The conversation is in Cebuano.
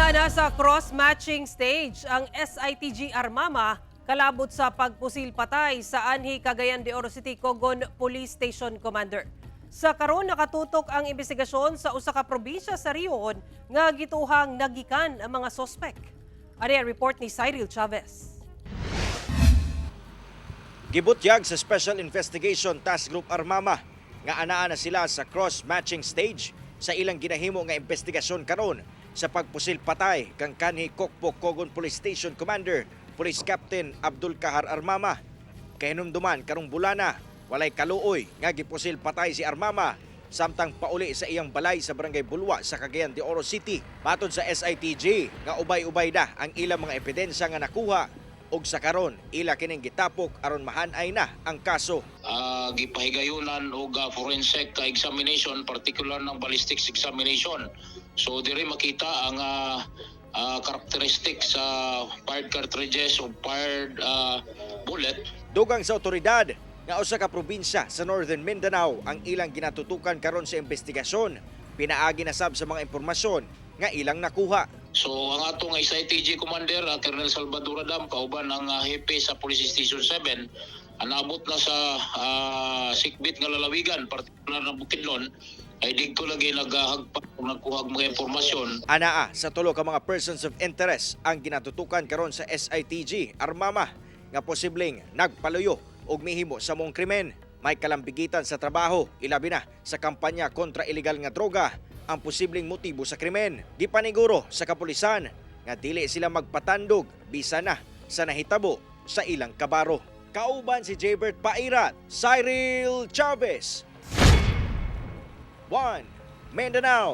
Ana na sa cross-matching stage ang SITG Armama kalabot sa pagpusil patay sa Anhi, Cagayan de Oro City Cogon Police Station Commander. Sa karon, nakatutok ang investigasyon sa usa ka probinsya sa rehiyon nga gituohang nagikan ang mga sospek. Ari ang report ni Cyril Chavez. Gibutyag sa Special Investigation Task Group Armama nga anaa na sila sa cross-matching stage sa ilang ginahimo nga investigasyon karon sa pagpusil patay kang kanhi Kokpo Cogon Police Station Commander, Police Captain Abdul Kahar Armama. Kahinumduman karong bulana, walay kaluoy nga gipusil patay si Armama samtang pauli sa iyang balay sa Barangay Bulwa sa Cagayan de Oro City. Matod sa SITG nga ubay-ubay na ang ilang mga ebidensya nga nakuha ug sa karon ila kining gitapok aron mahanay na ang kaso. Gipahigayunan og forensic examination, particular ng ballistics examination. So diri makita ang characteristics sa fired cartridges o fired bullet. Dugang sa otoridad nga usa ka probinsya sa Northern Mindanao ang ilang ginatutukan karon sa investigasyon. Pinaagi na sab sa mga impormasyon nga ilang nakuha. So ang atong SITG Commander, Colonel Salvador Adam, kauban ang hepe sa Police Station 7, anabot na sa sikbit nga lalawigan, particular na Bukidnon, ay didto lagi naghagpa ug nagkuhag mga impormasyon. Anaa sa tulo ka mga persons of interest ang ginatutukan karon sa SITG Armama nga posibleng nagpaluyo og mihimo sa mong krimen. May kalambigitan sa trabaho, ilabi na sa kampanya kontra ilegal nga droga ang posibleng motibo sa krimen. Gipaniguro sa kapulisan nga dili sila magpatandog bisa na sa nahitabo sa ilang kabaro. Kauban si Jabert Pairat, Cyril Chavez. 1 Mindanao.